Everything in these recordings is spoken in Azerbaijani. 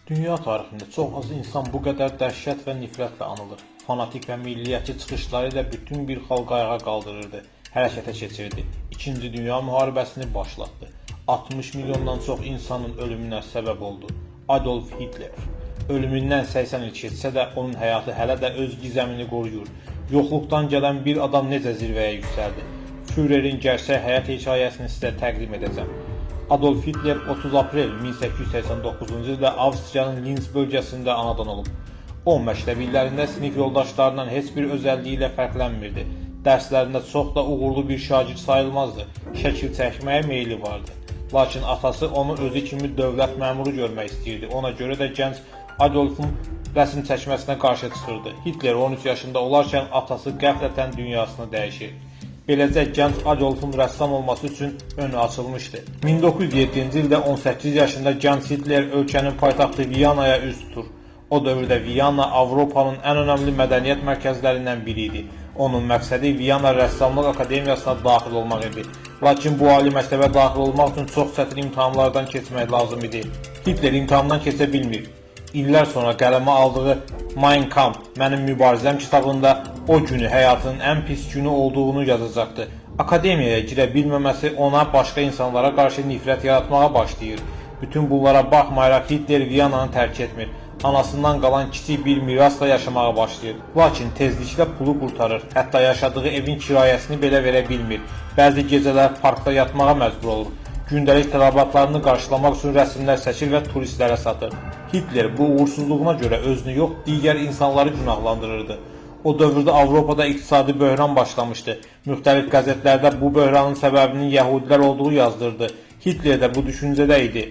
Dünya tarixində çox az insan bu qədər dəhşət və nifrətlə anılır. Fanatik və milliyyətçi çıxışları ilə bütün bir xalqı ayağa qaldırırdı, hərəkətə keçirdi. İkinci Dünya müharibəsini başlatdı. 60 milyondan çox insanın ölümünə səbəb oldu. Adolf Hitler. Ölümündən 80 il keçsə də onun həyatı hələ də öz gizəmini qoruyur. Yoxluqdan gələn bir adam necə zirvəyə yüksəldi? Führerin gerçək həyat hekayəsini sizə təqdim edəcəm. Adolf Hitler 30 aprel 1889-cu ildə Avstriyanın Linz bölgəsində anadan olub. O məktəb illərində sinif yoldaşlarından heç bir özəlliyi ilə fərqlənmirdi. Dərslərində çox da uğurlu bir şagird sayılmazdı. Şəkil çəkməyə meyli vardı. Lakin atası onu özü kimi dövlət məmuru görmək istəyirdi. Ona görə də gənc Adolfun rəsm çəkməsinə qarşı çıxırdı. Hitler 13 yaşında olarkən atası qəflətən dünyasını dəyişir. Beləcə gənc Adolfun rəssam olması üçün önü açılmışdı. 1907-ci ildə 18 yaşında gənc Hitler ölkənin paytaxtı Viyanaya üz tutur. O dövrdə Viyana Avropanın ən önəmli mədəniyyət mərkəzlərindən biri idi. Onun məqsədi Viyana Rəssamlıq Akademiyasına daxil olmaq idi. Lakin bu ali məktəbə daxil olmaq üçün çox çətin imtahanlardan keçmək lazım idi. Hitler imtahandan keçə bilmir. İllər sonra qələmə aldığı Mein Kampf, Mənim Mübarizəm kitabında o günü həyatının ən pis günü olduğunu yazacaqdı. Akademiyaya girə bilməməsi ona başqa insanlara qarşı nifrət yaratmağa başlayır. Bütün bunlara baxmayaraq Hitler Viyananı tərk etmir. Anasından qalan kiçik bir mirasla yaşamağa başlayır. Lakin tezliklə pulu qurtarır. Hətta yaşadığı evin kirayəsini belə verə bilmir. Bəzi gecələr parkda yatmağa məcbur olur. Gündəlik tələbatlarını qarşılamaq üçün rəsmlər çəkir və turistlərə satır. Hitler bu uğursuzluğuna görə özünü yox, digər insanları günahlandırırdı. O dövrdə Avropada iqtisadi böhran başlamışdı. Müxtəlif qəzetlərdə bu böhranın səbəbinin yəhudilər olduğu yazdırdı. Hitler də bu düşüncədə idi.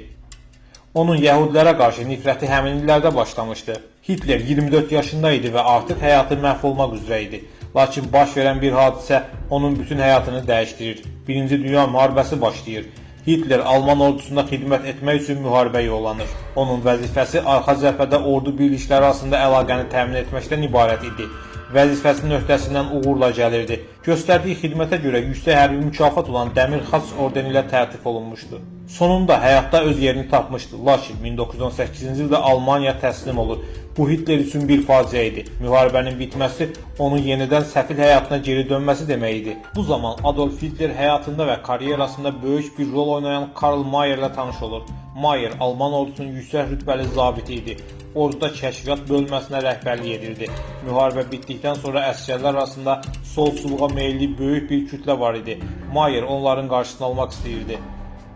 Onun yəhudilərə qarşı nifrəti həmin illərdə başlamışdı. Hitler 24 yaşında idi və artıq həyatı məhv olmaq üzrə idi. Lakin baş verən bir hadisə onun bütün həyatını dəyişdirir. Birinci Dünya müharibəsi başlayır. Hitler Alman ordusunda xidmət etmək üçün müharibəyə yollanır. Onun vəzifəsi arxa cəbhədə ordu birlikləri arasında əlaqəni təmin etməkdən ibarət idi. Vəzifəsinin öhdəsindən uğurla gəlirdi. Göstərdiyi xidmətə görə yüksək hərbi mükafat olan Dəmir Xaç ordeni ilə təltif olunmuşdu. Sonunda həyatda öz yerini tapmışdı. Lakin 1918-ci ildə Almaniya təslim olur. Bu Hitler üçün bir faciə idi. Müharibənin bitməsi onun yenidən səfil həyatına geri dönməsi demək idi. Bu zaman Adolf Hitler həyatında və karyerasında böyük bir rol oynayan Karl Mayerlə tanış olur. Mayer Alman ordusunun yüksək rütbəli zabiti idi. Orduda kəşfiyyat bölməsinə rəhbərlik edirdi. Müharibə bitdikdən sonra əsgərlər arasında solçuluğa meyilli böyük bir kütlə var idi. Mayer onların qarşısını almaq istəyirdi.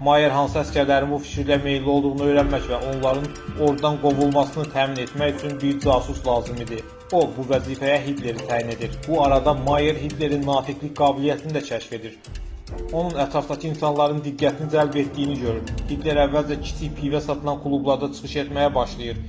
Mayer hansı əsgərlərin bu fikirlə meyilli olduğunu öyrənmək və onların ordudan qovulmasını təmin etmək üçün bir casus lazım idi. O, bu vəzifəyə Hitleri təyin edir. Bu arada Mayer Hitlerin natiqlik qabiliyyətini də kəşf edir. Onun ətrafdakı insanların diqqətini cəlb etdiyini görür. Hitler əvvəlcə kiçik pivə satılan klublarda çıxış etməyə başlayır.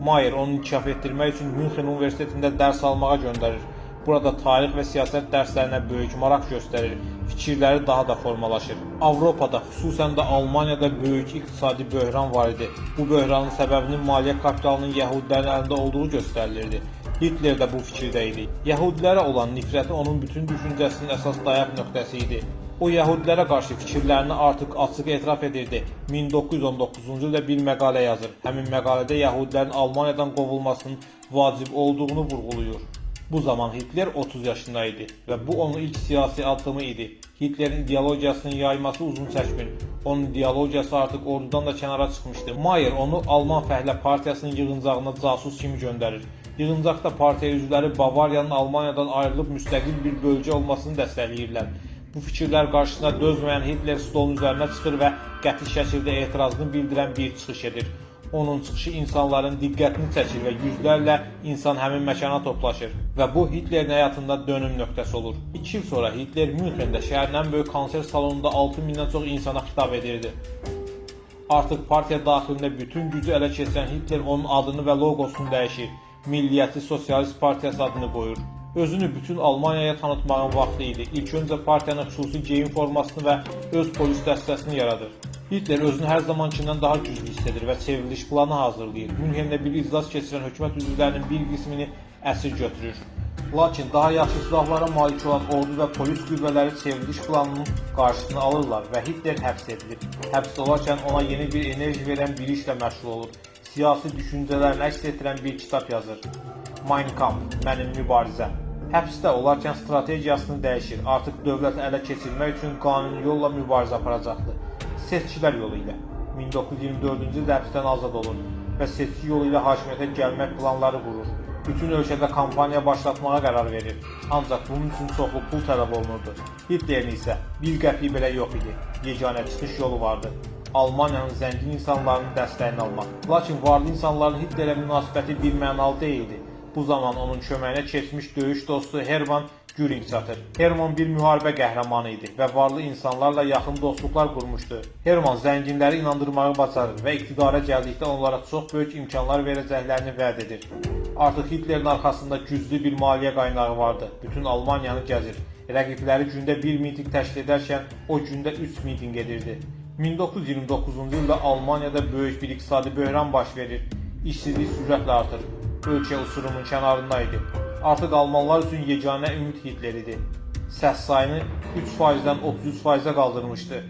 Mayer onu inkişaf etdirmək üçün Münxen Universitetində dərs almağa göndərir. Burada tarix və siyasət dərslərinə böyük maraq göstərir. Fikirləri daha da formalaşır. Avropada, xüsusən də Almaniyada böyük iqtisadi böhran var idi. Bu böhranın səbəbinin maliyyə kapitalının yəhudilərin əlində olduğu göstərilirdi. Hitler də bu fikirdə idi. Yəhudilərə olan nifrəti onun bütün düşüncəsinin əsas dayaq nöqtəsi idi. O yəhudilərə qarşı fikirlərini artıq açıq etiraf edirdi. 1919-cu ildə bir məqalə yazır. Həmin məqalədə yəhudilərin Almaniyadan qovulmasının vacib olduğunu vurğulayır. Bu zaman Hitler 30 yaşında idi və bu onun ilk siyasi addımı idi. Hitlerin ideologiyasının yayması uzun çəkmir. Onun ideologiyası artıq ordudan da kənara çıxmışdı. Mayer onu Alman Fəhlə Partiyasının yığıncağına casus kimi göndərir. Yığıncaqda partiya üzvləri Bavariyanın Almaniyadan ayrılıb müstəqil bir bölgə olmasını dəstəkləyirlər. Bu fikirlər qarşısında dözməyən Hitler stolun üzərinə çıxır və qəti şəkildə etirazını bildirən bir çıxış edir. Onun çıxışı insanların diqqətini çəkir və yüzlərlə insan həmin məkana toplaşır və bu Hitlerin həyatında dönüm nöqtəsi olur. 2 il sonra Hitler Münxendə şəhərin ən böyük konsert salonunda 6000-dən çox insana xitab edirdi. Artıq partiya daxilində bütün gücü ələ keçirən Hitler onun adını və loqosunu dəyişir. Milliyyətçi Sosialist Partiyası adını qoyur. Özünü bütün Almaniyaya tanıtmağın vaxtı idi. İlk öncə partiyanın xüsusi geyim formasını və öz polis dəstəsini yaradır. Hitler özünü hər zamankindən daha güclü hiss edir və çevriliş planı hazırlayır. Münxendə bir iclas keçirən hökumət üzvlərinin bir qismini əsir götürür. Lakin daha yaxşı silahlara malik olan ordu və polis qüvvələri çevriliş planının qarşısını alırlar və Hitler həbs edilir. Həbsdə olarkən ona yeni bir enerji verən bir işlə məşğul olur. Siyasi düşüncələrini əks etdirən bir kitab yazır. Mein Kampf, Mənim Mübarizəm. Həbsdə olarkən strategiyasını dəyişir. Artıq dövləti ələ keçirmək üçün qanuni yolla mübarizə aparacaqdı. Seçkilər yolu ilə. 1924-cü ildə həbsdən azad olur və seçki yolu ilə hakimiyyətə gəlmək planları qurur. Bütün ölkədə kampaniya başlatmağa qərar verir. Ancaq bunun üçün çoxlu pul tələb olunurdu. Hitlerin isə bir qəpik belə yox idi. Yeganə çıxış yolu vardı. Almaniyanın zəngin insanlarının dəstəyini almaq. Lakin varlı insanların Hitlerə münasibəti bir mənalı deyildi. Bu zaman onun köməyinə keçmiş döyüş dostu Hermann Göring çatır. Hermann bir müharibə qəhrəmanı idi və varlı insanlarla yaxın dostluqlar qurmuşdu. Hermann zənginləri inandırmağı bacarır və iqtidara gəldikdə onlara çox böyük imkanlar verəcəklərini vəd edir. Artıq Hitlerin arxasında güclü bir maliyyə qaynağı vardı. Bütün Almaniyanı gəzir. Rəqibləri gündə bir mitinq təşkil edərkən o gündə 3 mitinq edirdi. 1929-cu ildə Almaniyada böyük bir iqtisadi böhran baş verir. İşsizlik sürətlə artır. Ölkə uçurumun kənarında idi. Artıq almanlar üçün yeganə ümid Hitler idi. Səs sayını 3%-dən 33%-ə qaldırmışdı.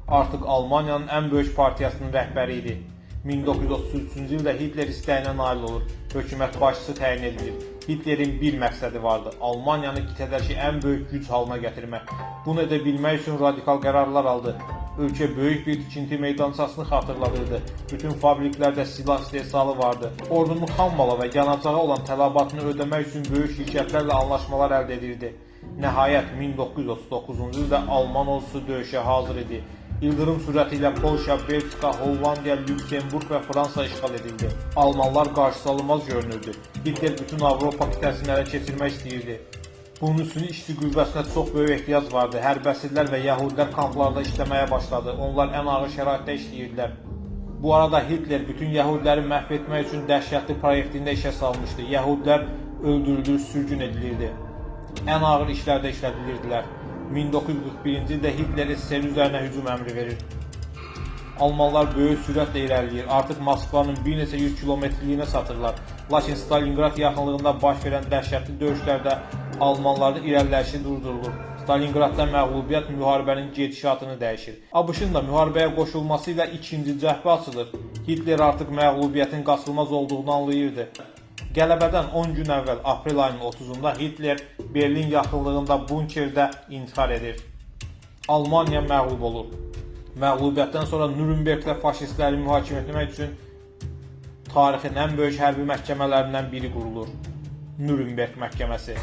Artıq Almaniyanın ən böyük partiyasının rəhbəri idi. 1933-cü ildə Hitler istəyinə nail olur. Hökumət başçısı təyin edilir. Hitlerin bir məqsədi vardı: Almaniyanı qitədəki ən böyük güc halına gətirmək. Bunu edə bilmək üçün radikal qərarlar aldı. Ölkə böyük bir tikinti meydançasını xatırladırdı. Bütün fabriklərdə silah istehsalı vardı. Ordunun xam mala və yanacağa olan tələbatını ödəmək üçün böyük şirkətlərlə anlaşmalar əldə edirdi. Nəhayət 1939-cu ildə Alman ordusu döyüşə hazır idi. İldırım sürəti ilə Polşa, Belçika, Hollandiya, Lüksemburq və Fransa işğal edildi. Almanlar qarşısıalınmaz görünürdü. Hitler bütün Avropa qitəsini ələ keçirmək istəyirdi. Bunun üçün işçi qüvvəsinə çox böyük ehtiyac vardı. Hərbi əsirlər və yəhudilər kamplarda işləməyə başladı. Onlar ən ağır şəraitdə işləyirdilər. Bu arada Hitler bütün yəhudiləri məhv etmək üçün dəhşətli proyektində işə salmışdı. Yəhudilər öldürülür, sürgün edilirdi. Ən ağır işlərdə işlədilirdilər. 1941-ci ildə Hitler SSR üzərinə hücum əmri verir. Almanlar böyük sürətlə irəliləyir. Artıq Moskvanın bir neçə yüz kilometrliyinə çatırlar. Lakin Stalinqrad yaxınlığında baş verən dəhşətli döyüşlərdə almanların irəliləyişi durdurulur. Stalinqradda məğlubiyyət müharibənin gedişatını dəyişir. ABŞ-ın da müharibəyə qoşulması ilə ikinci cəbhə açılır. Hitler artıq məğlubiyyətin qaçılmaz olduğunu anlayırdı. Qələbədən 10 gün əvvəl aprel ayının 30-da Hitler Berlin yaxınlığında bunkerdə intihar edir. Almaniya məğlub olur. Məğlubiyyətdən sonra Nürnbergdə faşistləri mühakimə etmək üçün tarixin ən böyük hərbi məhkəmələrindən biri qurulur. Nürnberg məhkəməsi.